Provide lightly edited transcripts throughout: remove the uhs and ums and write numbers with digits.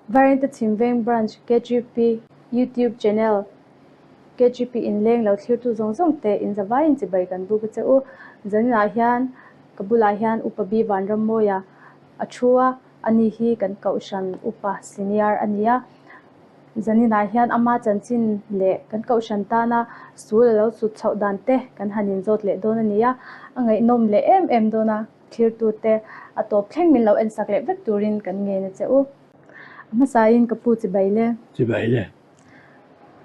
Vairengte Chhimveng Branch KGP YouTube Channel KGP inleng lo thlirtu zawng zawng te inzavaiin chibai kan buk a che u. Zaninah hian ka bulah hian Upa B Vanrammawia a thu a, ani hi kan kohhran upa senior a ni a. Zaninah hian ama chanchin leh kan kohhran tana sul a lo sut chhoh dan te kan han inzawt leh dawn a ni a, a ngaihnawm leh em em dawn a. Thirtute a tawp thleng min lo ensak leh vek turin kan ngen a che u. A hmasain ka pu chibai le. Chibai le.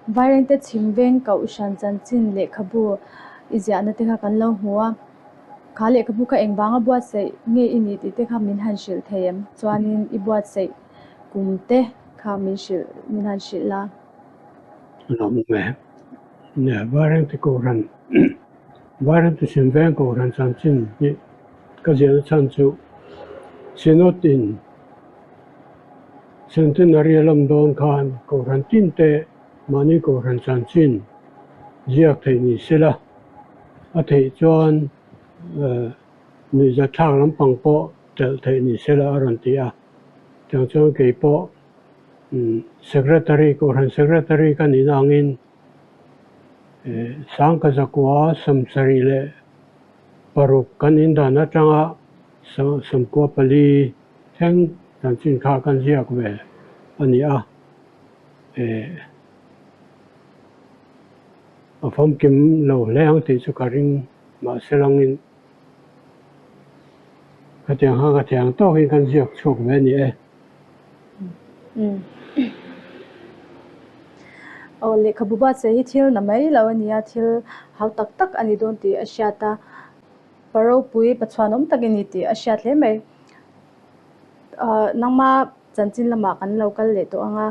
Vairengte chhimveng kohhran chanchin lehkhabu i ziahna te kha kan lo hmu a. Kha lehkhabu kha engvanga buatsaih nge i nih tih te kha min han hrilh thei em? Chuanin i buatsaih kum te kha min hrilh min han hrilh la. Lawm awm e. Vairengte kohhran Vairengte chhimveng kohhran chanchin hi ka ziahna chhan chu Synod in Centenary a lawm dawn khan kohhran tin te mahni kohhran chanchin ziak theih ni sela a theih chuan nuihzatthlak lampang pawh telh theih ni sela a rawn ti a, tiang chuan kei pawh Secretary kohhran Secretary ka nihna angin Sangkazakua 76 leh paruk kan indan atanga 94 thleng chanchin kha kan ziak ve a ni a, a famkim lo hle ang tih chu ka ring mahse langin khatiang kha ka thiang tawkin kan ziak chhuak ve a ni e. Aw lehkhabu buatsaih hi thil na mai lo a nia, thil hau tak tak a ni dawn tih a hriat a, pa ropui pa chhuanawm tak i ni tih a hriat hle mai. Ahh nangma chanchin lamah kan lo kal leh tawh ang a,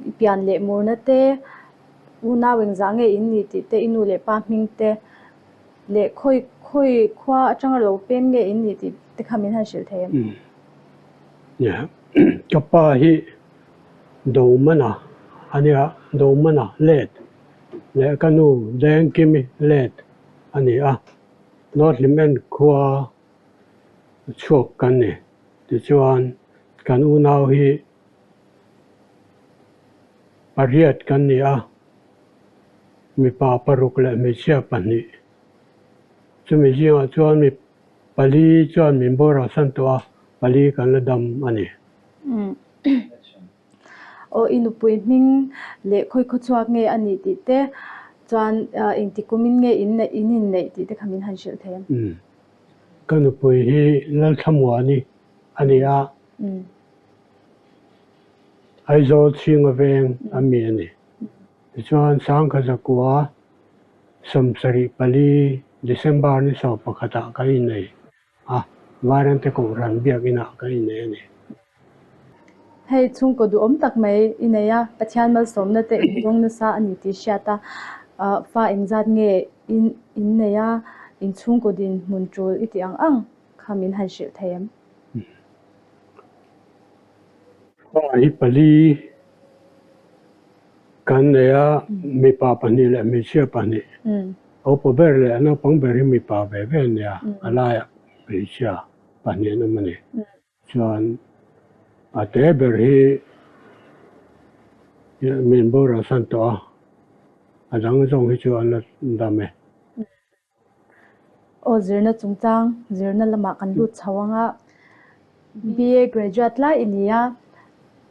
i pian leh murna te, unau engzah nge in nih tih te, i nu leh pa hming te leh khawi khawi khua atanga lo pem nge in nih tih te kha min han hrilh thei em? Ka pa hi Domana a nia, Domana let leh ka nu Dengkimi let a ni a, North Hlimen khua chhuak kan ni. Tichuan kan unau hi pariat kan ni a, mipa paruk leh hmeichhia pahnih. Chumi zingah chuan mi Pali chuan min boral san tawh a, pali kan la dam a ni. Aw i nupui hming leh khawi khaw chhuak nge a nih tih te chuan engti kumin nge in neih in inneih tih te kha min han hrilh thei em? Ka nupui hi Lalthlamuani a ni a, Aizawl chhinga veng a mi a ni. Tichuan Sangkhazakua 74 December ni 11 ah kan innei a, Vairengte Kohhran biakinah kan innei a ni. Hei chhungkaw duhawm tak mai i nei a, Pathian malsawmna te in dawng nasa a ni tih hriat a, fa engzat nge in innei a, in chhungkaw dinhmun tul i tih ang ang kha min han hrilh thei em? Fa hi pali Kan nei a, mipa pahnih leh hmeichhia pahnih. Upa ber leh a naupang ber hi mipa ve ve an nia, a laiah hmeichhia pahnih an awm a ni. Chuan a te ber hi min boral san tawh a, a dang zawng hi chu an la dam e. Aw zirna chungchang zirna lamah kan lut chho ang a, BA graduate lai i ni a,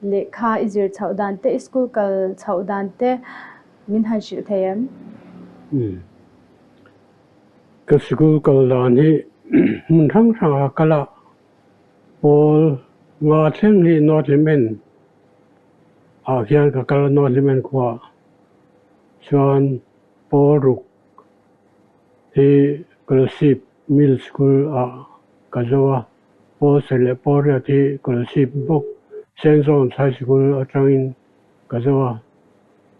lehkha i zir chhoh dan te, i school kal chhoh dan te min han hrilh thei em? Umm. Ka school kal dan hi hmun hrang hranga kal a, pawl nga thleng hi North Hlimen ah khian ka kal a, North Hlimen khuaah chuan pawl ruk Hi Kolasib Middle School ah ka zo a, Paul Sir leh Paul Riat hi Kolasib bawk Saint John's High School atangin ka zo a,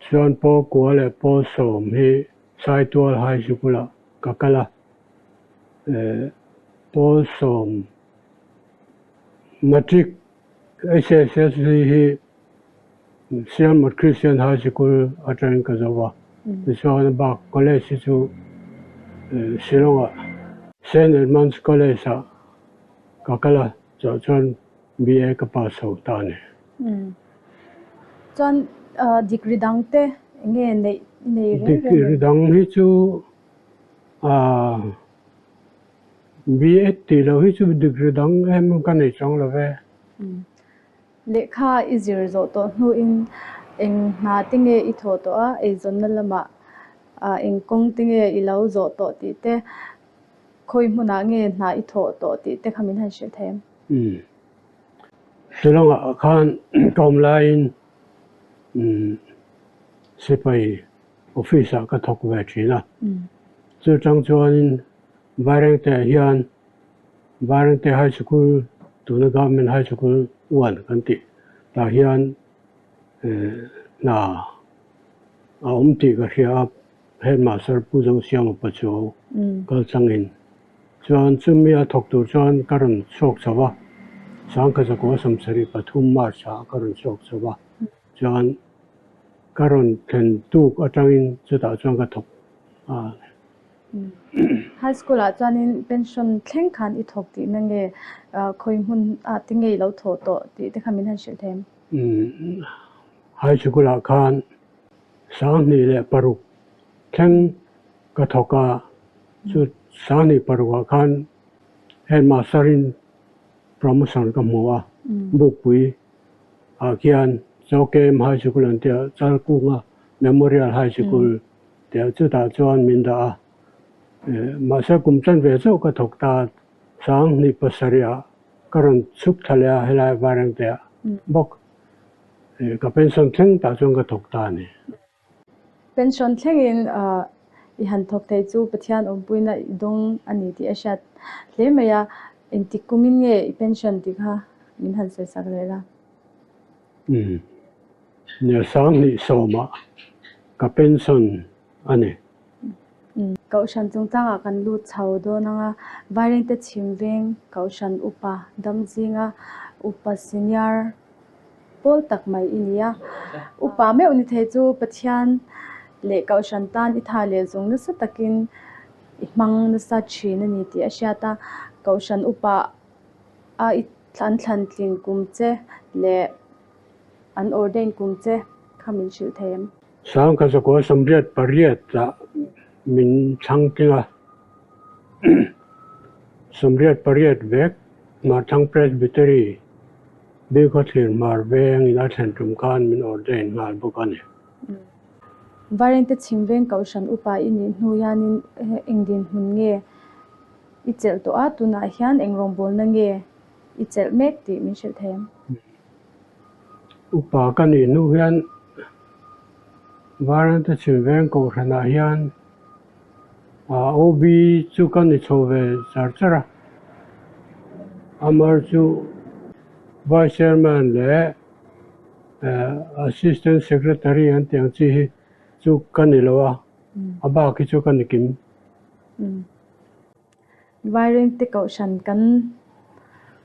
chuan Paul Kua leh Paul Sawm hi Saitual High School ah ka kal a, Paul Sawm Matric HSSC hi Siamawt Christian High Sikul atangin ka zo a, tichuan a bak college hi chu Shillong-ah Saint Edmund's College-ah ka kal a, chawh chuan BA ka pass chho ta a ni. Chuan degree dang te eng nge neih i nei reng reng em? Degree dang hi chu B.Ed tih loh hi chu degree dang em ka nei chuang lo ve. Lehkha i zir zawh tawh hnuin eng hna te nge i thawh tawh a, eizawnna lamah eng kawng te nge i lo zawh tawh tih te, khawi hmunah nge hna i thawh tawh tih te kha min han hrilh thei em? Shillong-ah khan ka awm laiin sipai office-ah ka thawk ve thin a. Chu chang chuanin Vairengte-ah hian Vairengte High School tuna Government High School uan kan tih tah hian hna a awm tih ka hria a. Headmaster Pu Zosiama Pachuau kal changin chuan chumi a thawk tur chuan ka rawn chhuak chho a, Sangkhazakua Samsarih pathum March ah ka rawn chhuak chho a, chuan ka rawn thlen tuk atangin chutah chuan ka thawk a. High School ah chuanin pension thleng khan i thawk tihna nge khawi hmun ah te nge i lo thawh tawh tih te kha min han hrilh thei em? High School ah khan 26 thleng ka thawk a, chu 26 ah khan headmaster in promotion ka hmu a, Bukpui ah khian Chawkem High School an tia Chalkunga Memorial High School tia chutah chuan min dah a, mahse kum chanve chauh ka thawk ta, 2007 ah ka rawn chhuk thla leh a helai Vairengte ah bawk. Ka pension thleng tah chuan ka thawk ta a ni. Pension thlengin i han thawk thei chu Pathian awmpuina i dawng a ni tih a hriat hle mai a. Engtik kumin nge i pension tih kha min han sawi sak leh la? Umm. Nia 2010 ah ka pension a ni. Kohhran chungchangah kan lut chho dawn ang a, Vairengte chhim veng Kohhran upa dam zinga upa senior pawl tak mai i ni a. Upa meuh ni thei chu Pathian leh Kohhran tan i tha leh zung nasa takin i hmang nasa thin a ni tih a hriat a. Kohhran upa a i an thlan tlin kum che leh an ordain kum che kha min hrilh thei em? Sangkazakua 88 ah min thlang tling a, 88 vek Hmarthlang Presbytery Bilkhawthlir Hmar vengin a thlen tum khan min ordain nghal bawk a ni. Vairengte chhim veng Kohhran upa i nih hnu hianin eng dinhmun nge i chelh tawh a, tunah hian eng rawngbawlna nge i chelh mek tih min hrilh thei em? Upa ka nih hnu hian Vairengte chhim veng Kohhranah hian OB chu ka ni chho ve char char a, Amar chu Vice Chairman leh Assistant Secretary an tih ang chi hi chu ka ni lo a, a bak hi chu ka ni kim. Vairengte Kohhran kan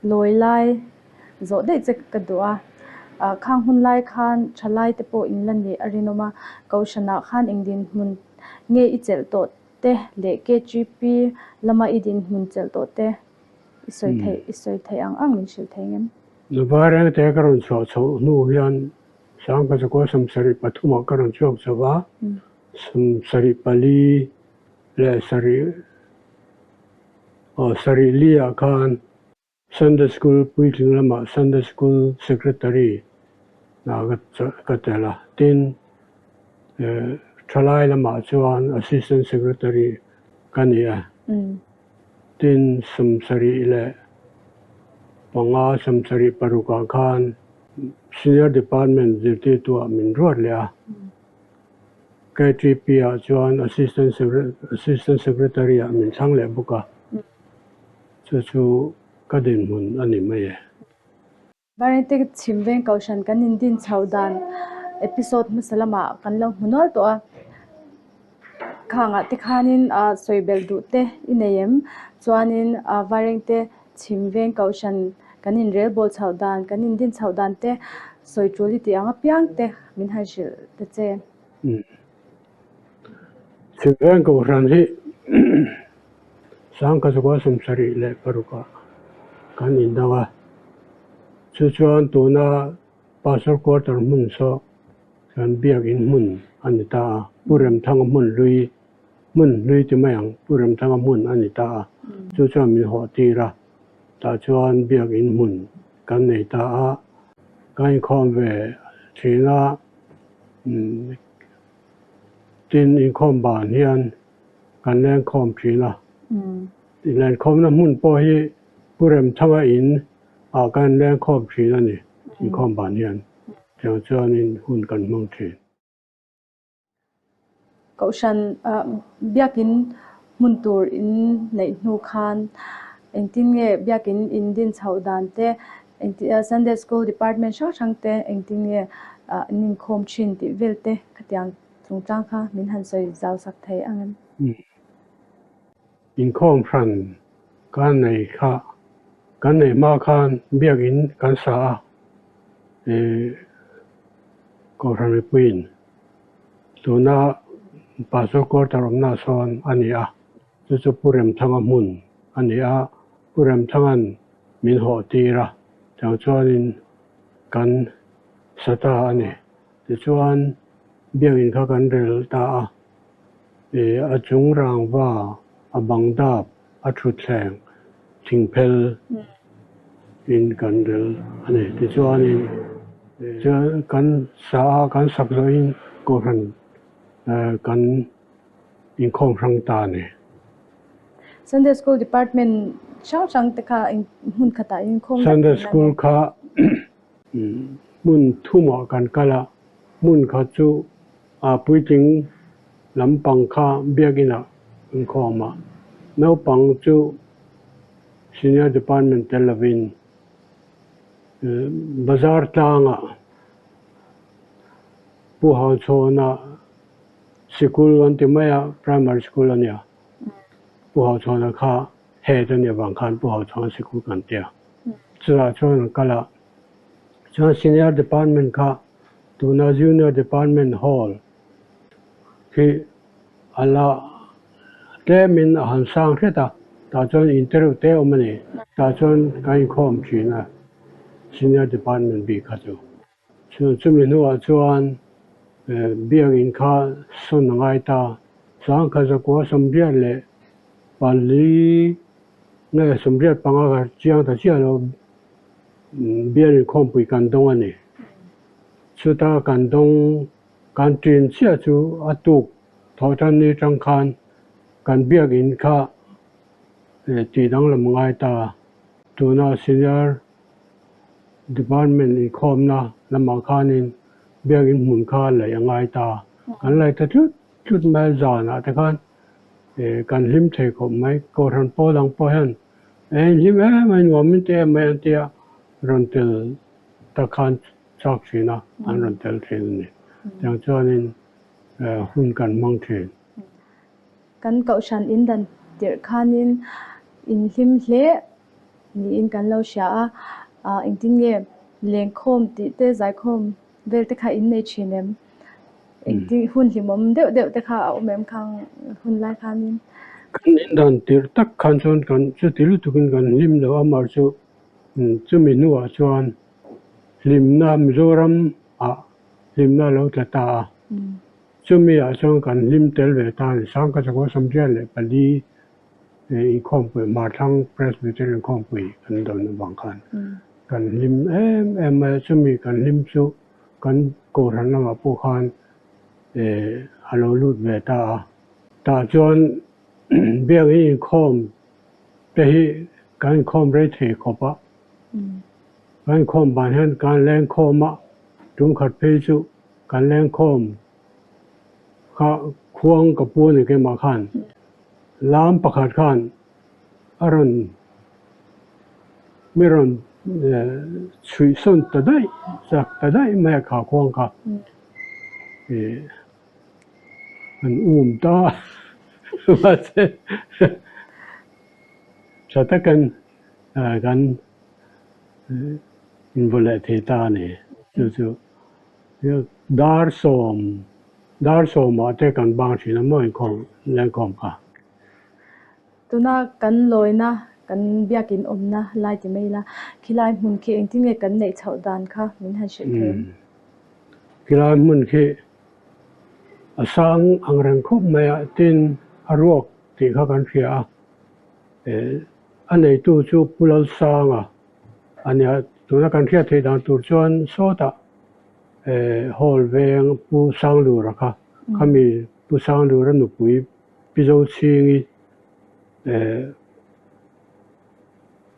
lawi lai zawh daih che ka duh a, khang hun lai khan thalai te pawh in la nih a rinawm a, Kohhranah khan eng dinhmun nge i chelh tawh te leh KGP lama i dinhmun chelh tawh te i sawi theih i sawi theih ang ang min hrilh thei ngem? Vairengte ka rawn chhuah chhoh hnu hian 1973 ah ka rawn chhuak chho va, 74 leh sarih aw sarih li ah khan Sunday School puitling lamah Sunday School Secretary hna ka tel a, tin thalai lamah chuan Assistant Secretary ka ni a, tin 75 76 ah khan Senior Department zirtirtu ah min ruat leh a. KTP ah chuan Assistant Assistant Secretary ah min thlang leh bawk a, chu chu ka dinhmun a ni mai e. Vairengte chhim veng Kohhran kan indin chho dan episode hmasa lamah kan lo hmu nual tawh a, khangah te khanin sawi belh duh te i nei em? Chuanin Vairengte chhim veng Kohhran kan inrelbawl chhoh dan, kan indin chhoh dan te sawi tul i tih ang apiang te min han hrilh ta che. Chhim veng Kohhran hi 1976 ah kan indang a, chu chuan tuna. Pastor quarter hmun saw chuan biakin hmun a ni ta a, Pu Remthanga hmun hlui, hmun hlui ti mai ang, Pu Remthanga hmun a ni ta a, chu chuan min hawh tir a, tah chuan biakin hmun kan nei ta a, kan inkhawm ve thin a, tin inkhawm ban hian kan lengkhawm thin a, lenkhawmna hmun pawh hi Pu Remthanga in ah kan lengkhawm thin a ni, inkhawm ban hian tiang chuanin hun kan hmang thin. Kohhran biakin hmun tur in neih hnu khan engtin nge biakin in din chhoh dan te, Sunday School Department hrang hrang te engtin nge an inkhawm thin tih vel te khatiang chungchang kha min han sawi zau sak thei ang em? Inkhawm hran kan nei kha kan neih hma khan biakin kan sa a, ih Kohhran mipuiin tuna Pastor Quarter awmna sawn a ni a, chu chu Pu Remthanga hmun a ni a, Pu Remthanga'n min hawh tir a, tiang chuanin kan sa ta a ni. Tichuan biakin kha kan rel ta a, ih a chung rangva a bang dap a thutthleng thingphel in kan rel a ni. Tichuanin chuan kan sa a kan sak zawhin kohhran kan inkhawm hrang ta a ni. Sunday School Department hrang hrang te kha hmun khatah inkhawm vek Sunday School kha Hmun thumah kan kal a, hmun khat chu a puitling lampang kha biakinah kan khawm a, naupang chu Senior Department tel lovin bazar tlangah Pu Hauchhawna sikul an ti mai a, Primary School a nia, Pu Hauchhawna kha head a nih avang khan Pu Hauchhawna sikul kan ti a. Chutah chuan an kal a, chuan Senior Department kha tuna Junior Department Hall khi a la tlemin a han sang hret a, tah chuan interview te awm a ni, tah chuan kan inkhawm thin a Senior Department bik kha chu. Chumi hnuah chuan biakin kha sawn a ngai ta, sangkhat zakua 84 Nge 85 ka chiang ta chiah lo bial inkhawmpui kan dawng a ni. Chuta kan dawng kan ṭin chiah chu a tuk thawhṭan ni ṭang khan kan biakin kha tih danglam a ngai ta. Tuna Senior Department inkhawmna lamah khanin biakin hmun kha laih a ngai ta. Kan laih ta tlut tlut mai zanah te khan Kan hlim thei khawp mai. Kohhran pawl ang pawh hian e in hlim em mai nuam min ti em mai an tia rawn tel ta khan chak thin a, an rawn tel thin a ni. Tiang chuanin hun kan hmang thin. Kan kohhran in dan tirh khanin in hlim hle niin kan lo hria a, engtin nge lengkhawm tih te zaikhawm vel te kha in nei thin em? Engtin hun hlimawm deuh deuh te kha a awm em khang hun lai khanin? Kan indan tirh tak khan chuan kan chuti lutukin kan hlim lo a, mahse chu chumi hnuah chuan hlimna Mizoram ah hlimna a lo tla ta a, chumi ah chuan kan hlim tel ve ta a ni. 1974 inkhawmpui Hmarthlang Presbyterian inkhawmpui kan dawn avang khan kan hlim em em mai a, chumi kan hlim chu Kan kohhran lamah pawh khan a lo lut ve ta a. Tah chuan biakin inkhawm te hi kan inkhawm rei thei khawp a. Kan inkhawm ban hian kan lengkhawm a, tum khat phei chu kan lengkhawm kha khuang ka pu a ni keimah khan lam pakhat khan a rawn mi rawn chhuih sawn ta daih chak ta daih mai a kha khuang kha ih an um ta mahse tha takin kan invaw leh thei ta a ni chu chu dar sawm dar sawmah te kan bang thin a maw inkhawm lengkhawm kha. Tuna kan lawina kan biakin awmna lai ti mai ila, khilai hmun khi engtin nge kan neih chhoh dan kha min han hrilh thei em? Khilai hmun khi a sang ang reng khawp mai a, tin a ruak tih kha kan hria a, a neitu chu Pu Lalsanga a nia, tuna kan hriat theih dan tur chuan sawtah Hall veng Pu Sanglura kha, khami Pu Sanglura nupui Pi Zochhingi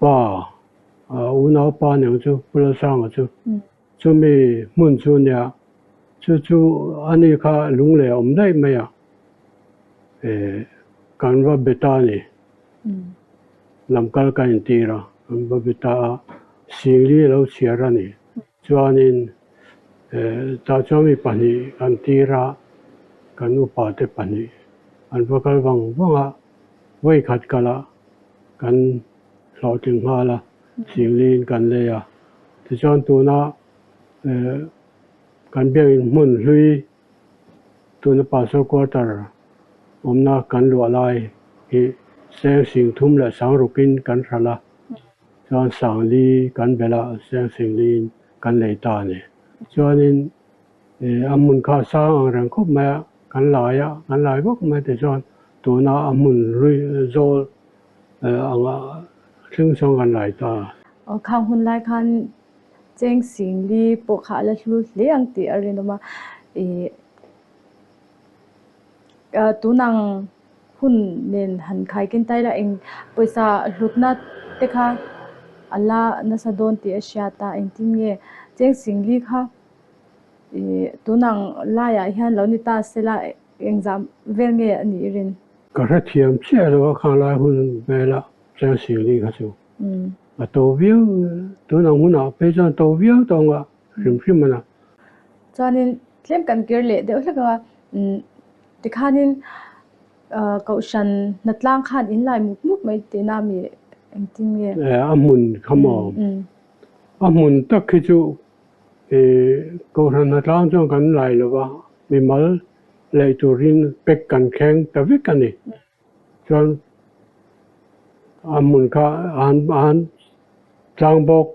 pa unau pa nen chu Pu Lalsanga chu chumi hmun chu nia chu chu ani kha lunglei a awm daih mai a kan va be ta a ni lam kal ka intir a kan va be ta a Singli a lo chhiar a ni chuanin tah chuan mi pahnih kan tir a kan upa te pahnih an va kal vang vang a. Vawi khat kalah kan hlawhtling nghal a, Singliin kan lei a. Tichuan tuna kan biakinn hmun hlui tuna Pastor Quarter awmna kan luah lai hi seng sing thum leh sang rukin kan hralh a, chuan Sangli kan belh a, seng Singliin kan lei ta a ni. Chuanin A hmun kha a sang ang reng khawp mai a, kan lai a, kan lai vak mai tichuan tuna a hmun hlui zawl anga thleng chuan kan lai ta. Aw khang hun lai khan cheng singli pawh kha a la hlu hle ang tih a rinawm a, ih tunang hun nen han khaikin ta ila eng pawisa hlutna te kha a la nasa dawn tih a hriat a, engtin nge cheng singli kha. Ih tunang laiah hian lo ni ta sela engzah vel nge a nih rin? Ka hrethiam chiah lo a khang lai hun vela Chiang Sili kha chu a to viau tunang hunah phei chuan to viau tawh ang a hrim hrim a na. Chuanin tlem kan kir leh deuh hlek ang a, tikhanin kohhran hnatlang khan in lai mup mup mai tihna mi engtin nge? A hmun kha maw? A hmun tak khi chu Kohhran hnatlang chuan kan lai lo va, mimal lei turin pek kan thleng ta vek a ni. Chuan a hmun kha an an tlang bawk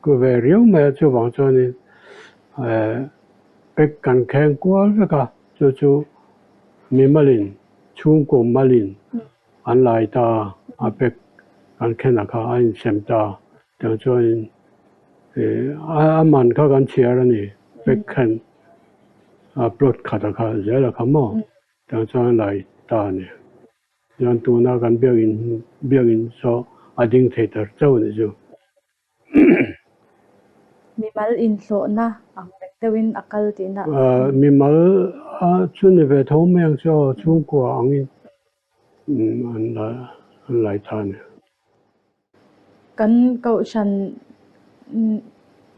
ve riau mai a, chuvang chuanin pek kan thleng kual vek a, chu chu mimalin chhungkaw malin an lai ta a, pek kan thlen a kha a insem ta. Tiang chuanin a man kha kan chhiar a ni, pack khan a plot khat a kha zel a kha maw, tiang chuan a lai ta a ni. Chuan tuna kan biakin biakin saw a ding thei tar chauh a ni chu. Mimal inhlawhna ang reng deuhin a kal tihna. Mimal chu ni ve tho mai ang chu aw, chhungkua angin an lai ta a ni. Kan kohhran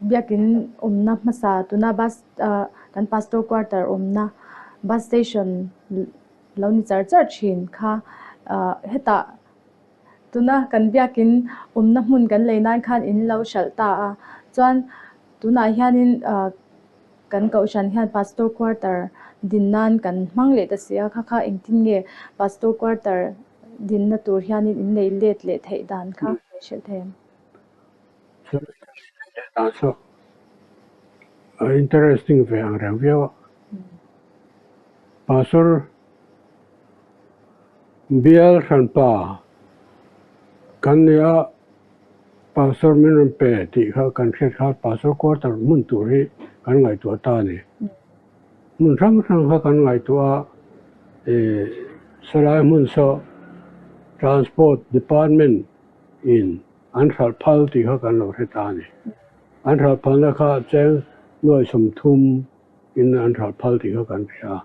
biakin awmna hmasa tuna bus kan pastor quarter awmna bus station lo ni char char thin kha hetah tuna kan biakin awmna hmun kan lei nan khan in lo hralh ta a chuan tunah hianin kan kohhran hian pastor quarter din nan kan hmang leh ta si a kha kha engtin nge pastor quarter Dinna tur hianin in nei let leh theih dan kha min hrilh thei em? Dan chu a interesting ve ang reng viau a. Pastor bial hranpa kan ni a, Pastor min rawn pe tih kha kan hriat kha Pastor quarter hmun tur hi kan ngaihtuah ta a ni. Hmun hrang hrang kha kan ngaihtuah a, ih salai hmun saw Transport Department in an hralh phal tih kha kan lo hre ta a ni. An hralh phalna kha cheng nuai 30 in an hralh phal tih kha kan hria a.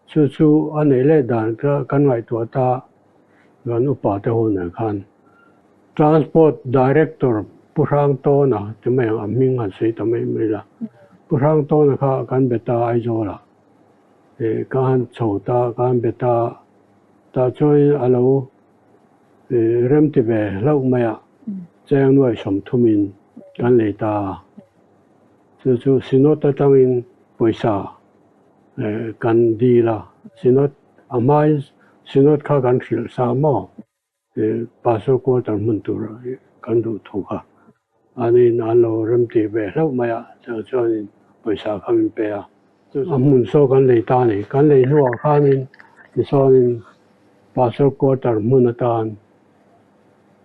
Chu chu a neih leh dan kha kan ngaihtuah ta kan upa te ho nen khan. Transport Director Pu Hrangtawna ti mai ang a hming han sawi ta mai mai la. Pu Hrangtawna kha kan be ta Aizawlah ih ka han chho ta ka han be ta tah chuan a lo ih rem ti ve hlauh mai a cheng nuai 30 in kan lei ta a. Chu chu Synod atangin pawisa kan dil a, Synod a hmain Synod kha kan hrilh sa maw? Pastor quarter hmun tur kan duh thu kha anin an lo remti ve hlauh mai a, chutiang chuanin pawisa kha min pe a. A hmun saw kan lei ta a ni. Kan lei hnuah khanin tichuanin Pastor quarter hmun atan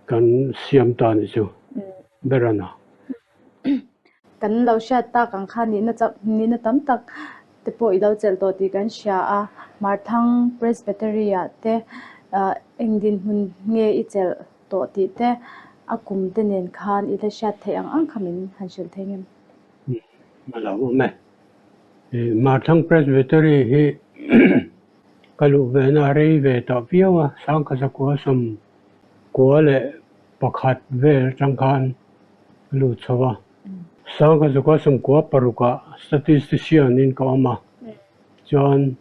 kan siam ta a ni chu ber a na. Kan lo hriat tak ang kha nihna chauh nihna tam tak te pawh i lo chelh tawh tih kan hria a, Marthang Presbytery ah te eng dinhmun nge i chelh tawh tih te a kum te nen khan i la hriat theih ang ang kha min han hrilh thei ngem? A lo awm e. Marthang Presbytery hi ka luh vena a rei ve tawh viau a, Sangkazakua 91 vel atang khan ka lut chho a. 1996 ah statistician in ka awm a, chuan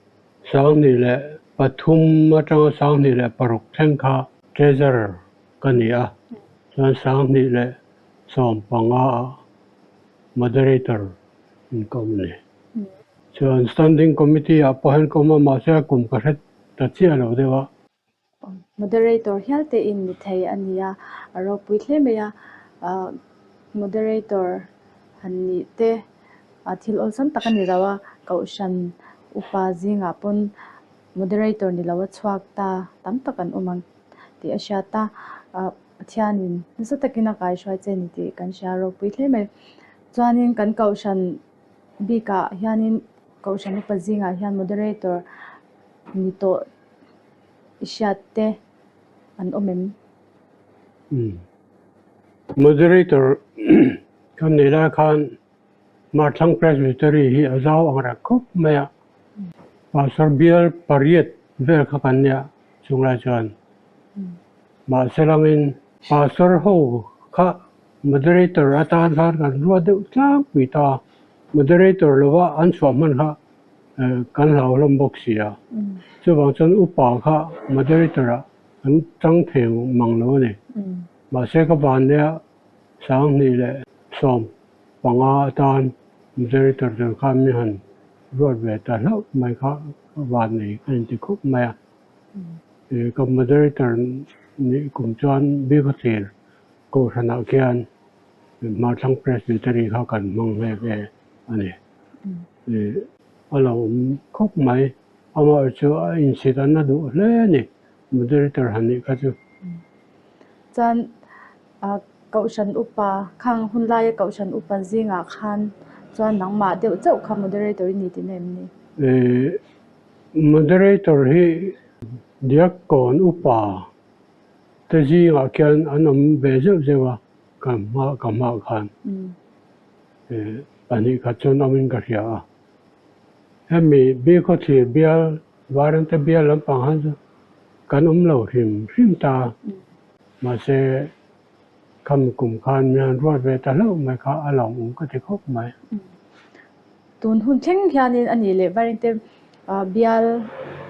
2003 atanga 2006 thleng kha treasurer ka ni a, chuan 2015 ah moderator in ka awm a ni. Chuan standing committee ah pawh hian ka awm a, mahse a kum ka hre ta chiah lo deuh a. Moderator hial te in ni thei a nia, a ropui hle mai a, moderator han nih te thil awlsam tak a ni lo a, kohhran upa zingah pawn moderator ni lo a chhuak ta tam tak an awm ang tih a hriat a, Pathianin nasa takin a kaihruai che ni tih kan hria a ropui hle mai. Chuanin kan kohhran bikah hianin kohhran upa zingah hian moderator ni tawh I hriat te an awm em? Moderator kan nei lai khan Marthlang Presbytery hi a zau ang reng khawp mai a, Pastor bial pariat vel kha kan nia chung lai chuan. Mahse langin Pastor ho kha Moderator atan khan kan ruat deuh tlangpui ta, Moderator lova an chhuah hman kha Kan hlau hlawm bawk si a, chuvang chuan upa kha moderator ah an chang thei mang lo a ni. Mahse ka van nia 2015 atan moderator tur khan mi han ruat ve ta hlauh mai kha ka van nei ka inti khawp mai a. Ka moderator nih kum chuan Bikhawthlir Kohhranah khian Hmarthlang Presbytery kha kan hmang nghe nghe a ni. A lo awm khawp mai. Amah chu a insit an la duh hle a ni, moderator han nih kha chu. Chuan Kohhran upa, khang hun laia Kohhran upa zingah khan chuan nangmah deuh chauh kha moderator i ni tihna em ni? Moderator hi Diakkawn upa te zingah khian an awm ve zeuh zeuh a, ka hma ka hmaah khan. 2 khat chuan awmin ka hria a. Hemi Bikhawthlir bial, Varengte bial lampang han chu kan awm lo hrim hrim ta a, mahse khami kum khan mi han ruat ve ta hlauh mai kha a lawmawm ka ti khawp mai. Tun hun thleng hianin a nih leh Varengte bial,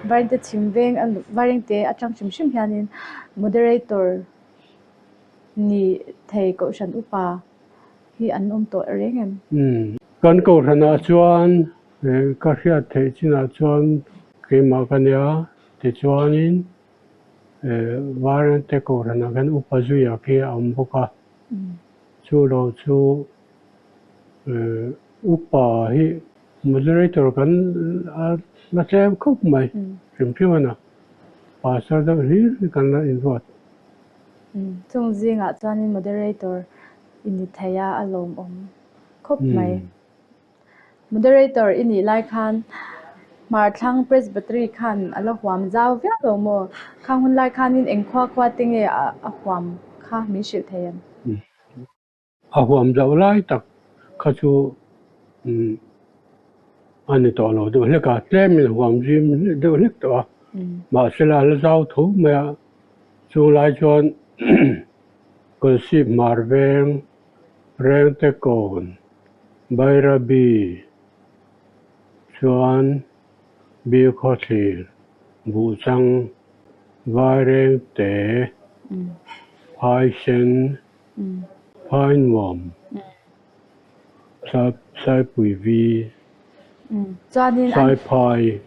Varengte chhim veng, Varengte atang hrim hrim hianin moderator ni thei Kohhran upa hi an awm tawh reng em? Umm. Kan kohhranah chuan ka hriat theih chinah chuan keimah ka nia, tichuanin Varente kohhranah khan upa zuia khi a awm bawk a, chu lo chu upa hi moderator kan la tlem khawp mai hrim hrim a na, pastor deuh hlir hi kan la inruat. Chung zingah chuanin moderator i ni thei a, a lawmawm khawp mai. Moderator i nih lai khan Hmarthlang Presbytery khan a la huam zau viau lo maw? Khang hun lai khanin eng khua khua te nge a huam kha min hrilh thei em? A huam zauh lai tak kha chu a ni tawh lo deuh hlek a, tlemin huam zim deuh hlek tawh a, mahse la la zau tho mai a, chung lai chuan Kawlsip Hmar Veng, Rengte Kawn, Bairabi chuan Bilkhawthlir, Buhchang, Vairengte, Phaisen, Phainuam, Saipui Vi, Saiphai.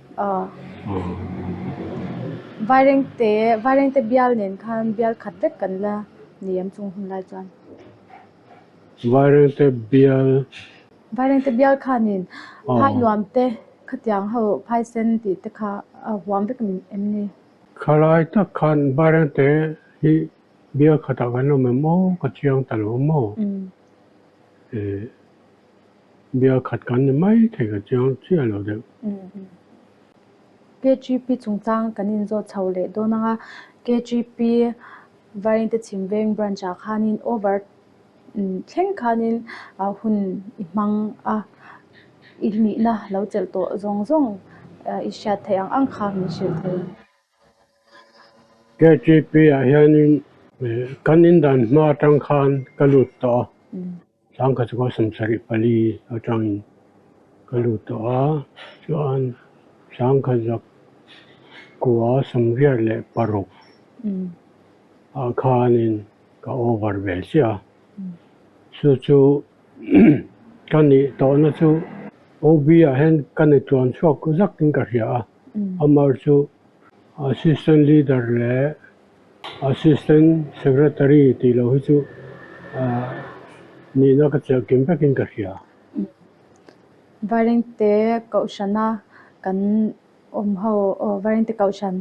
Vairengte Vairengte bial nen khan bial khat vek kan la ni em chung hun lai chuan. Vairengte bial. Vairengte bial khanin phai nuam te khatiang ho phaisen tih te kha a huam vek em ni? Khalai tak khan Vairengte hi bial khatah kan awm em aw ka chiang ta lo maw? Bial khat kan ni mai thei ka chiang chiah lo deuh. KGP chungchang kan inzawt chho leh dawn ang a, KGP Vairengte Chhimveng branch ah khanin over thleng khanin hun i hmang a, i nihna lo chelh tawh zawng zawng i hriat theih ang ang kha min hrilh thei. KGP ah hianin kan indan hma atang khan ka lut tawh a. Sangkhat chu 74 atangin ka lut tawh a, chuan sangkhat 1986 ah khanin ka over ve chiah a, chu chu ka nih tawhna chu OB ah hian ka ni tluan chhuak zakin ka hria a, amah chu Assistant Leader leh Assistant Secretary tih loh hi chu nihna ka chelh kim vekin ka hria. Vairengte Kohhrana kan awm ho aw Vairengte Kohhran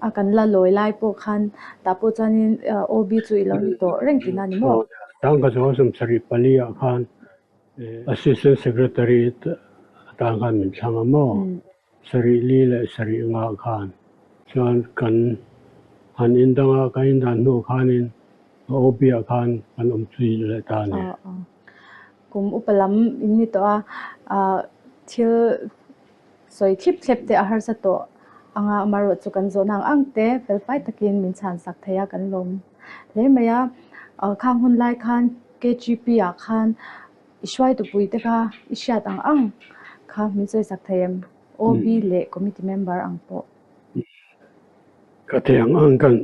a kan la lawi lai pawh khan tah pawh chuanin OB chu i lo ni tawh reng tihna a ni maw? Tangka chu 74 ah khan Assistant Secretary atan khan min thlang a maw? Sarih li leh sarih ngah khan chuan kan han indang a, kan indan hnu khanin a OB ah khan kan awm tui leh ta a ni. Kum upa lam in ni tawh a, thil sawi thlip thlep te a harsa tawh anga amaherawhchu chu kan zawhna ang ang te felfai takin min chhan sak thei a, kan lawm hle mai a. Khang hun lai khan KGP ah khan I hruaitupui te kha i hriat ang ang kha min sawi sak thei em? OB leh committee member ang pawh. Ka thei ang ang kan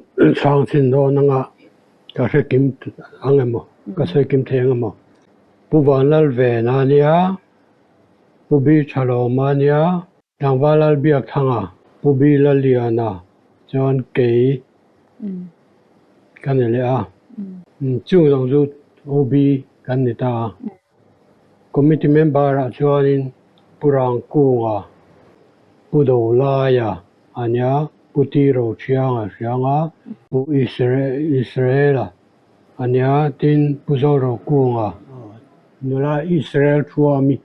chhang chin dawn anga ka hre kim ang emaw ka sawi kim thei ang emaw. Pu Vanlalvena a nia, Pu Biṭhalawma a nia, Tlangval Lalbiakthanga, Pu Bilaliana chuan kei ka ni leh a. Chung zawng chu OB kan ni ta a. Committee member ah chuanin Pu Rangkunga, Pu Dolaia a nia, Pu Tiro Thianga Hrianga, Pu Israela a nia, tin Pu Zorokunga nula Israel Thuami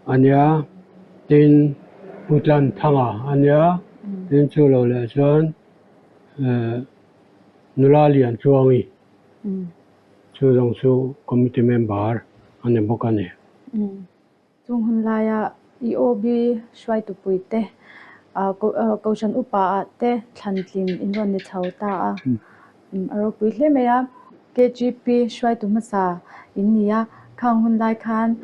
a nia, tin Pu Tlanthanga a nia, tin chu lo leh chuan nula Liantluangi chu zawng chu committee member a ni bawk a ni. Chung hun laia EOB hruaitupui te, Kohhran upa ah te thlan tlin in rawn ni chho ta a, a ropui hle mai a. KGP hruaitu hmasa in ni a, khang hun lai khan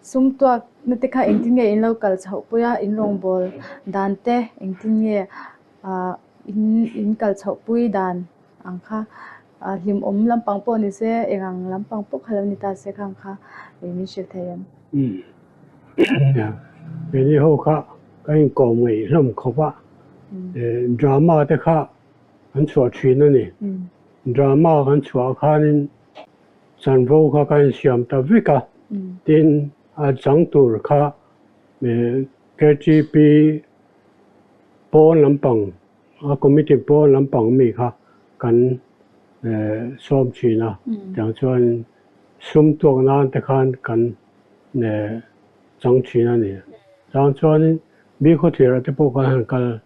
sum tuak na te kha engtin nge in lo kal chhoh pui a, in rawngbâwl dan te engtin nge in kal chhoh pui dan ang kha hlimawm lampang pawh ni se, eng ang lampang pawh kha lo ni ta se khang kha min hrilh thei em? Umm Keini ho kha ka inkawm ngaih hlawm khawp a, drama te kha kan chhuah thin a ni. Drama kan chhuah khanin chanvo kha ka insiam ta vek a, tin a chang tur kha KTP pawn lampang A committee pawn lampang mi kha kan sawm thin a, tiang chuan sum tuak nan te khan kan chang thin a ni. Chang chuanin Bikhaw-thirah te pawh kan han kal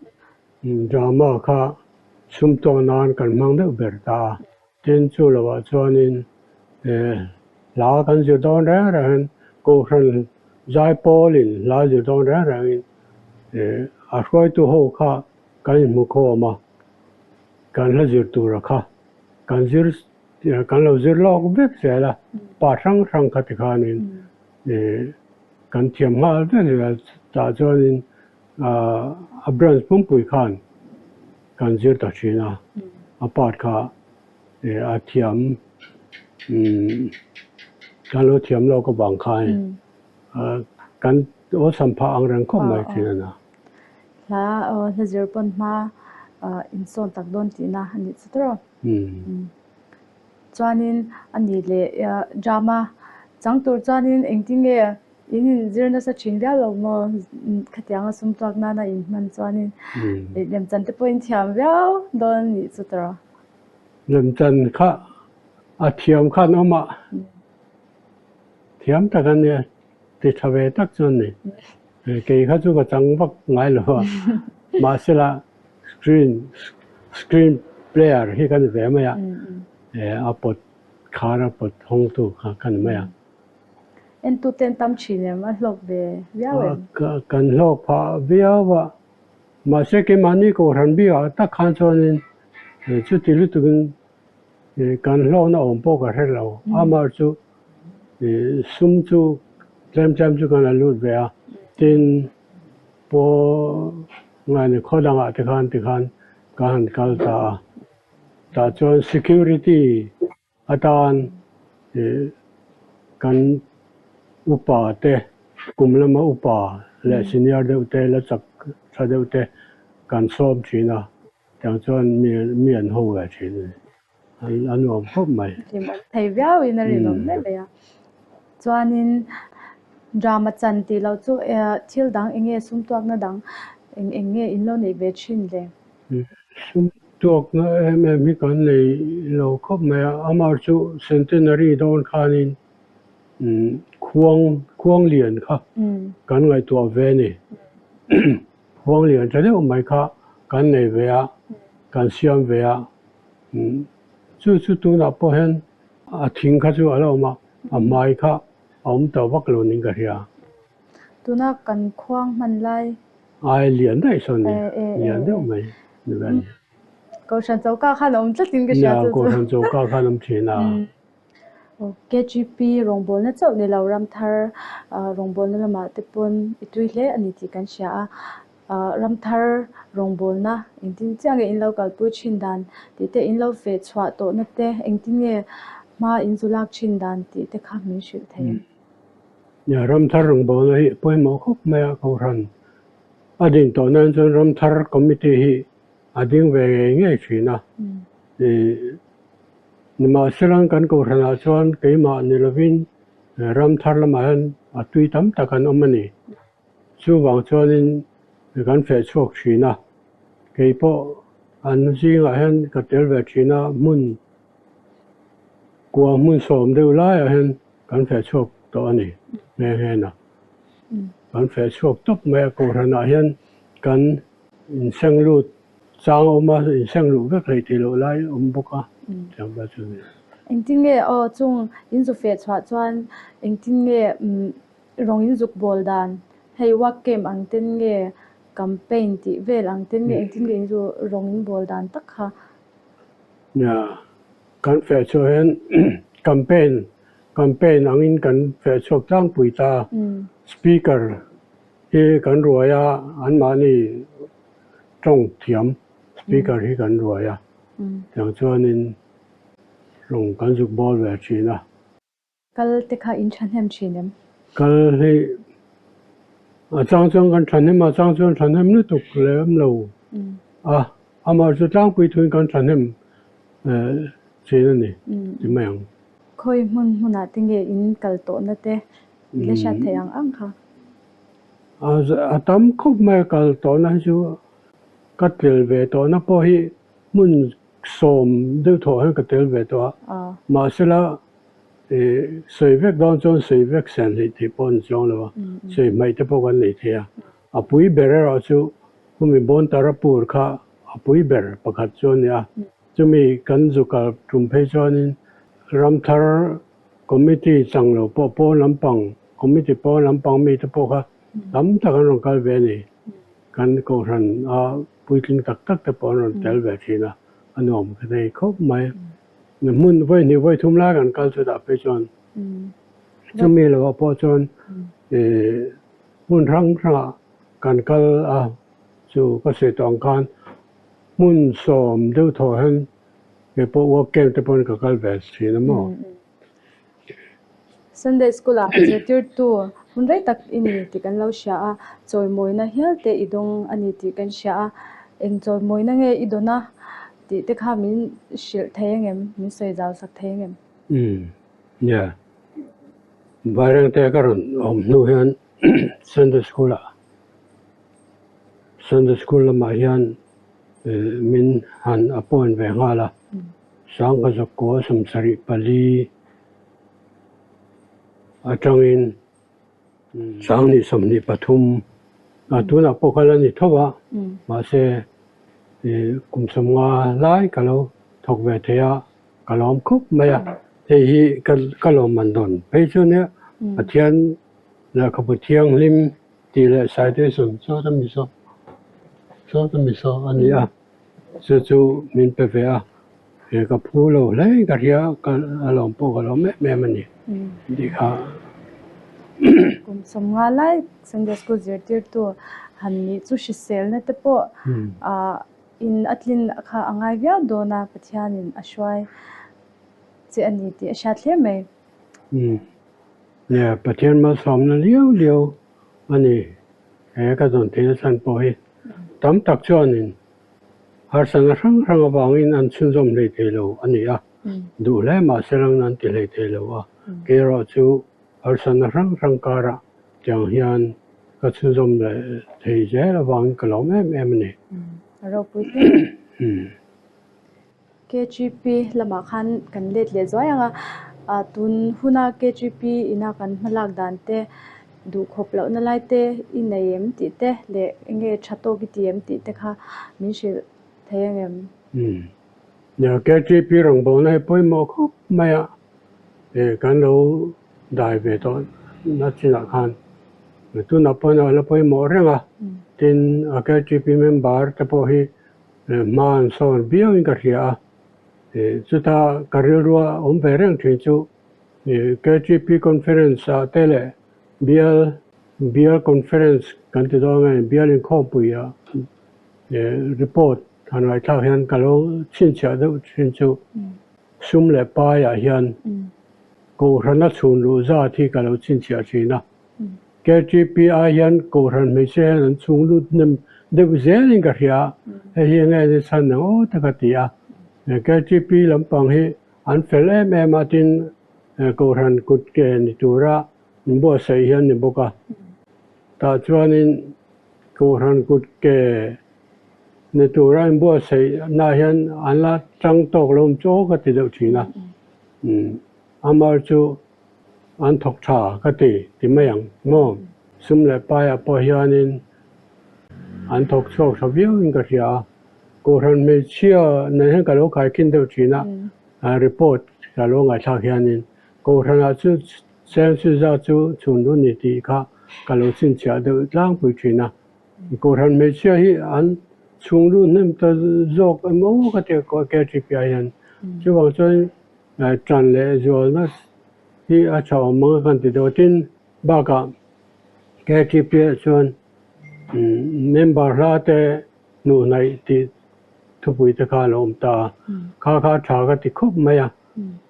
drama kha sum tuak nan kan hmang deuh ber ta a. Tin chu lovah chuanin hla kan zir dawn reng rengin Kohhran Zaipawlin hla zir dawn reng rengin a hruaitu ho kha kan inhmu khawm a, kan hla zir tura kha kan zir kan lo zir lawk vek zel a, pa hrang hrang kha tikhanin kan thiam nghal vek zel tah chuanin a branch pumpui khan kan zir ta thin a, a part kha a thiam kan lo thiam lawk avang khan kan awlsam phah ang reng khawp mai thin a ni. Hla hla zir pawn hma insawn tak dawn tihna a nih chu tawrh. Chuanin a nih leh drama chang tur chuanin engtin nge in inzir nasa thin viau lo maw? Khatianga sum tuak nana in hman chuanin lemchan te pawh in thiam viau dawn a nih chu tawrh. Lemchan kha a thiam khan awm a, thiam tak a nia, ti tha ve tak chu a ni. Kei kha chu ka chang vak ngai lo a, mahsela screen screen player hi ka ni ve mai a, a pawt khar a pawt hawngtu kha ka ni mai a. Entute an tam thin em? A hlawk ve viau em? Kan hlawk phah viau a, mahse keimahni kohhran bikah tak khan chuanin chuti lutukin Kan hlawkna awm pawh ka hre lo. Amah chu sum chu tlem tlem chu kan la lut ve a, tin pawh ngaini khaw dangah te khan tikhan ka han kal ta a. Tah chuan security atan kan upa te kum lama upa leh senior deuh te la chak tha deuh te kan sawm thin a. Tiang chuan mi mi an ho ve thin a ni. An a nuam khawp mai. Hlimawm thei viauin a rinawm hle mai a. Chuanin drama chan tih loh chu thil dang eng nge sum tuakna dang eng eng nge in lo neih ve thin le? Sum tuakna em em hi kan nei lo khawp mai a. Amah chu centenary dawn khanin khuang khuang lian kha kan ngaihtuah ve a ni. Khuang lian tha deuh mai kha kan nei ve a, kan siam ve a. Chu chu tunah pawh hian a thing kha chu a la awm a, a hmai kha a awm tawh vak lo niin ka hria. Tuna kan khuang hman lai. Ai lian daih sawn ni, lian deuh mai ni ve a ni. Kohhran choka khan a awm tlatin ka hria chu chu. Nia, Kohhran choka khan a awm thin a. KGP rawngbawlna chauh ni lo ramthar rawngbawlna lamah te pawn i tui hle a ni tih kan hria a. Ramthar rawngbawlna engtin chiah nge in lo kalpui thin dan tih te, in lo feh chhuah tawhna te, engtin nge hma in zu lak thin dan tih te kha min hrilh thei em? Nia, ramthar rawngbawlna hi pawimawh khawp mai a, Kohhran a din tawh nan chuan ramthar committee hi a ding ve ngei ngei thin a. Nimahsela kan kohhranah chuan keimah ni lovin ram thar lamah hian a tui tam tak an awm a ni. Chuvang chuanin kan feh chhuak thin a, kei pawh an zingah hian ka tel ve thin a, hmun kua hmun sawm deuh laiah hian kan feh chhuak tawh a ni nghe nghe na. Kan feh chhuak tawp mai a, kohhranah hian kan inseng lut Chang a awm a, inseng luh vek hlei tih loh lai a awm bawk a, tiang vel chu a ni. Engtin nge aw chung in zu feh chhuah chuan engtin nge rawng in zuk bawl dan, hei work camp ang ten nge campaign tih vel ang ten nge engtin nge in zu rawng in bawl dan tak kha? Nia, kan feh chhuah hian campaign campaign angin kan feh chhuak tlangpui ta a, speaker Hi kan ruai a, anmahni tawng thiam speaker hi kan ruai a, tiang chuanin rawng kan zuk bawl ve thin a. Kal te kha in thahnem thin em? Kal hi a chang chuan kan thahnem a, a chang chuan thahnem lutuk lem lo a, amah chu tlangpui thuin kan thahnem thin a ni ti mai ang. Khawi hmun hmunah te nge in kal tawhna te I la hriat theih ang ang kha. A tam khawp mai a kal tawhna hi chu ka tel ve tawhna pawh hi hmun sawm deuh thawh hian ka tel ve tawh a. Mahsela sawi vek dawn chuan sawi vek sen hleih theih pawh a ni chuang lo a, sawi hmaih te pawh kan nei thei a. A pui ber erawh chu khumi Bontarapur kha a pui ber pakhat chu a ni a. Chumi kan zu kal tum phei chuanin ramthar Committee chang lo pawh pawn lampang, committee pawn lampang mite pawh kha tam tak an rawn kal ve a ni. Kan kohhran a puitling tak tak te pawh an rawn tel ve thin a, a nuam ka thei khawp mai. Hmun vawi hnih vawi thum lai kan kal chutah phei chuan chumi lovah pawh chuan hmun hrang hrangah kan kal a, chu ka sawi tawh ang khan hmun sawm deuh thawh hian Kei pawh work camp te pawn ka kal ve thin a maw? Sunday school ah zirtirtu Hun rei tak i ni tih kan lo hria a, chawimawina hial te i dawng a ni tih kan hria a, eng chawimawina nge i dawn a tih te kha min hrilh thei angem, min sawi zau sak thei angem? Umm, nia. Vairengte ka rawn awm hnu hian Sunday School ah, Sunday School lamah hian min han appoint ve nghal a, Sangha Zakua 74 atangin 2023 a tunah pawh kha la ni tho a, mahse kum 50 lai ka lo thawk ve thei a, ka lawm khawp mai a, hei hi ka lawmman dawn phei chu nia Pathian lehkhabu thianghlim tih leh citation sawta mi saw sawta mi saw a ni a, chu chu min pe ve a. He ka phu lo hle ka hria ka a lawm pawh ka lawm em em a ni tih kha. Kum 50 lai Sunday School zirtirtu han nih chu hriselna te pawh in a tlin kha a ngai viau dawn a, Pathianin a hruai che a ni tih a hriat hle mai. Nia, Pathian malsawmna liau liau a ni he ka zawn theihna chhan pawh hi tam tak chuanin Harsatna hrang hrang avangin an chhunzawm hlei thei lo a ni a, duh hle mah se rang an ti hlei thei lo a, kei erawh chu harsatna hrang hrang karah tiang hian ka chhunzawm leh thei zel avangin ka lawm em em a ni. A ropui hle mai. KGP lamah khan kan let leh zuai ang a, tun huna KGP ina kan hmalak dan te duhkhawp lohna lai te i nei em tih te leh enge tha tawk i ti em tih te kha min hrilh thei ang em? Umm. Nia, KTP rawngbawlna hi pawimawh khawp mai a, eh kan lo dai ve tawh na chinah khan tunah pawhin a la pawimawh reng a, tin a KTP member te pawh hi hma an sawn viauin ka hria a, eh chuta ka rilrua awm ve reng thin chu KTP Conference ah te leh Bial Bial Conference kan ti dawn nge Bial inkhawmpui ah report han ngaihthlak hian ka lo chhinchhiah deuh thin chu sum leh pai ah hian Kohhrana chhun luh zat hi ka lo chhinchhiah thin a. KTP ai hian Kohhran hmeichhia hian an chhung lut hnem deuh zelin ka hria a, hei hi enge ni chhan ang aw te ka ti a. KTP lampang hi An fel em em a, tin Kohhran kut ke ni tura inbuatsaih hi an ni bawk a. Tah chuanin Kohhran kut ke ni tura inbuatsaihna hian an la tang tawk lo awm chu aw ka ti deuh thin a. Amar chu an thawk tha ka ti ti mai ang maw? Sum leh paiah pawh hianin an thawk chhuak tha viauin ka hria a. Kohhran hmeichhia nen hian ka lo khaikhin deuh thin a, report ka lo ngaihthlak hianin Kohhranah chu cheng chu za chu chhun dun ni tih kha ka lo chhinchhiah deuh tlangpui thin a. Kohhran hmeichhia hi an chhung lut hnem ta zawk emaw ka ti a KTP ah hian. Chuvang chuan tan leh zualna hi a tha awm ang a kan ti deuh a, tin bakah KTP ah chuan member hla te hnuh hnaih tih thupui te kha a lo awm ta a, kha kha tha ka ti khawp mai a,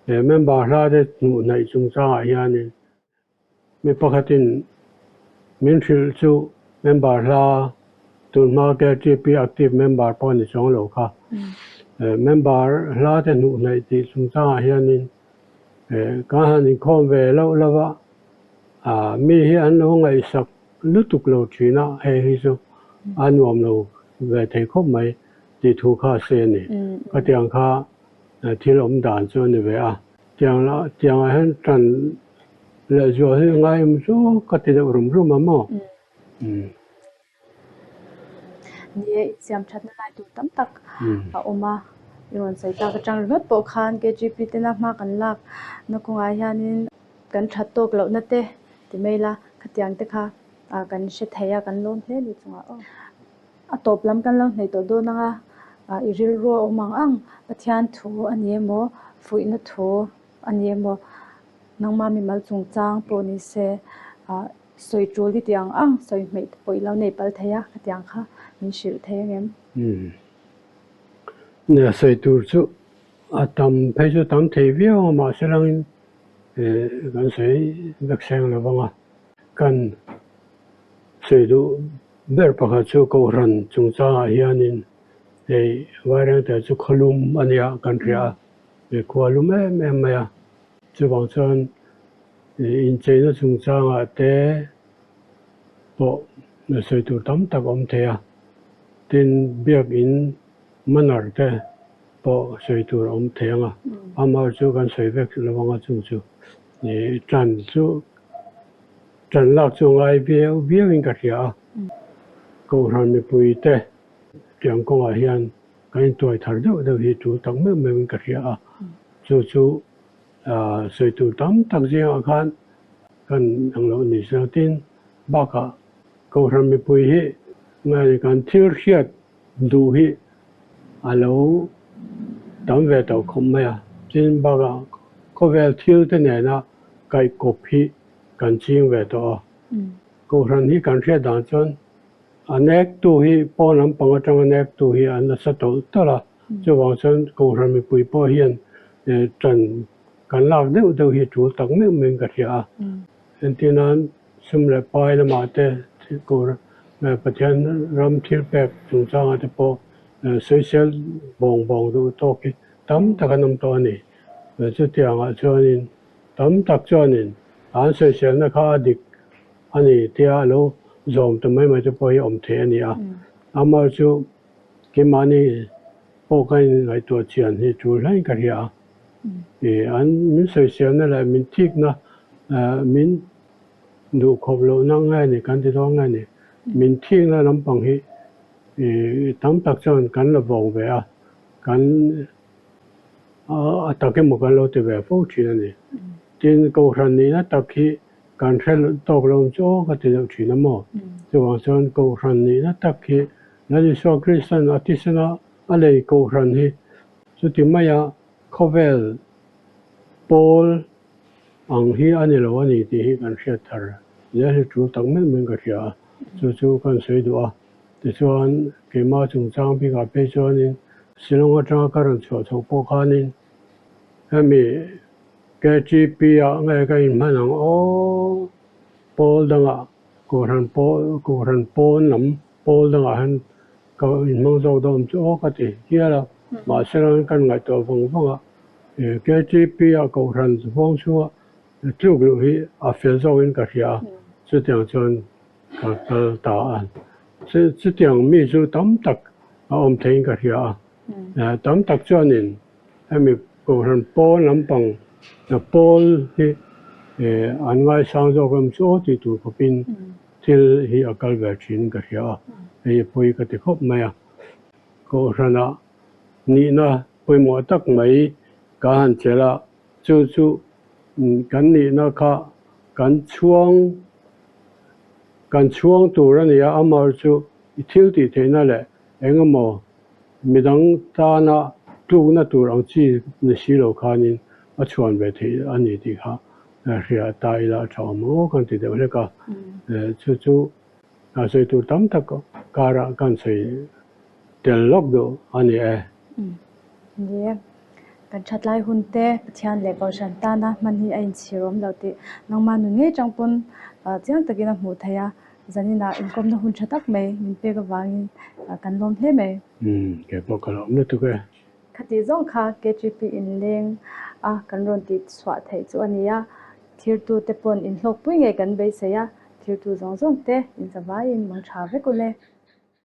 he member hla te hnuh hnaih chungchangah hianin mi pakhatin min hrilh chu member hla tunhma KTP active member pawh a ni chuang lo kha, member hla te hnuh hnaih tih chungchangah hianin kan han inkhawm ve loh lova, mi hi an lo ngaihsak Lutuk lo thin a, hei hi chu a nuam lo ve thei khawp mai tih thu kha a sawi a ni. Khatiang kha thil awm dan chu a ni ve a. Tiang lah tiangah hian tan leh zual hi ngai awm chu ka ti deuh rum rum a maw? Ni e, insiam thatna lai tur tam tak a awm a. I rawn sawi tak atang ringawt pawh khan KGP tena hma kan lak na kawngah hianin kan that tawk lohna te ti mai la, khatiang te kha kan hre thei a, kan lawm hle ni chungah aw. A tawp lam kan lo hnaih tawh dawn ang a, i rilru a awm ang ang, Pathian thu a ni emaw, fuihna thu a ni emaw, nangma mimal chungchang pawh ni se, sawi tul i tih ang ang, sawi hmeih te pawh i lo nei pal thei a, khatiang kha min hrilh thei ang em? Umm. Nia, sawi tur chu a tam phei chu tam thei viau a, mahse langin Kan sawi vek seng lo vang a. Kan sawi duh ber pakhat chu Kohhran chungchangah hianin hei Vairengte chu khawlum a nia kan hria a, khua lum em em mai a. Chuvang chuan incheina chungchangah te pawh sawi tur tam tak a awm thei a, tin biakin manner te pawh sawi tur a awm thei ang a, amah chu kan sawi vek lo ang a chung chu ih tan chu tan lak chu a ngai viau viau in ka hria a, Kohhran mipui te tiang kawngah hian kan intuai thar deuh deuh hi tul tak meuh meuh in ka hria a, chu chu sawi tur tam tak zingah khan kan ang loh ni se tin bakah Kohhran mipui hi ngai kan thil hriat duh hi a lo tam ve tawh khawp mai a, tin bakah khawvel thil te nena kaihkawp hi kan ching ve tawh a. Kohhran hi kan hriat dan chuan a nektu hi pawn lampang atanga nektu hi an nasa tawlh tawlh a, chuvang chuan Kohhran mipui pawh hian ṭan kan lak deuh deuh hi tul tak meuh meuhin ka hria a. Entir nan sum leh pai lamah te Pathian ram thil pek chungchangah te pawh sawisel bawng bawng duh tawk hi tam tak an awm tawh a ni. Chutiangah chuanin tam tak chuanin an sawiselna kha a dik a ni tia a lo zawm ta mai mai te pawh hi awm theih a ni a. Amah chu keimahni pawh ka inngaihtuah chian hi tul hlain ka hria a. An min sawiselna leh min thikna min duh khawp lohna nge ni kan ti dawn nge ni min thikna lampang hi tam tak chuan kan la vawng ve a, kan a tak emaw kan lo ti ve fo thin a ni. Tin, Kohhran nihna tak hi kan hre tawk lo chu aw ka ti deuh thin a maw? Chuvang chuan Kohhran nihna tak hi Lal Isua Kristan a tisena a lei Kohhran hi Chuti maia khawvel pawl ang hi a ni lo a ni tih hi kan hriat thar zel hi tul tak meuh meuhin ka hria a, chu chu kan sawi duh a. Tichuan, keimah chungchang bikah phei chuanin Shillong atanga ka rawn chhuah chhoh pawh khanin hemi KTP-ah nge ka inhman ang aw, pawl dangah Kohhran pawl Kohhran pawn lam pawl dangah hian Ka inhmang zawk dawn chu aw ka ti hial a, mahse kan ngaihtuah vang vang a, KTP a Kohhran huang chhunga tluk luh hi a fel zawkin ka hria a, chutiang chuan ka kal ta a. Chutiang mi chu tam tak a awm theiin ka hria a, tam tak chuanin hemi Kohhran pawl lampang pawl hi an ngaisang zawk em chu aw tih tur khawpin Thil hi a kal ve thin ka hria a, hei hi pawi ka ti khawp mai a. Kohhranah nihna pawimawh tak mai ka han chelh a, chu chu kan nihna kha kan chhuang kan chhuang tur a ni a, amah chu i thil tih theihna leh eng emaw midang tana tlukna tur ang chi ni si lo khanin a chhuan ve theih a ni tih kha Hria ta ila a tha awm maw kan ti deuh hlek a, chu chu sawi tur tam tak karah kan sawi tel lawk duh a ni e. Ni e, kan thatlai hun te Pathian leh Kohhran tana hman hi a inchhir awm lo tih nangmah nun ngei chang pawn chiang takin a hmuh theih a, zaninah inkawmna hun tha tak mai min pek avangin kan lawm hle mai. Kei pawh ka lawm lutuk e. Khatih zawng kha KGP inleng a kan rawn tih chhuah theih chu a ni a, thirtute pawn inhlawkpui ngei kan beisei a, thirtu zawng zawng te inzavaiin mang tha vek u le.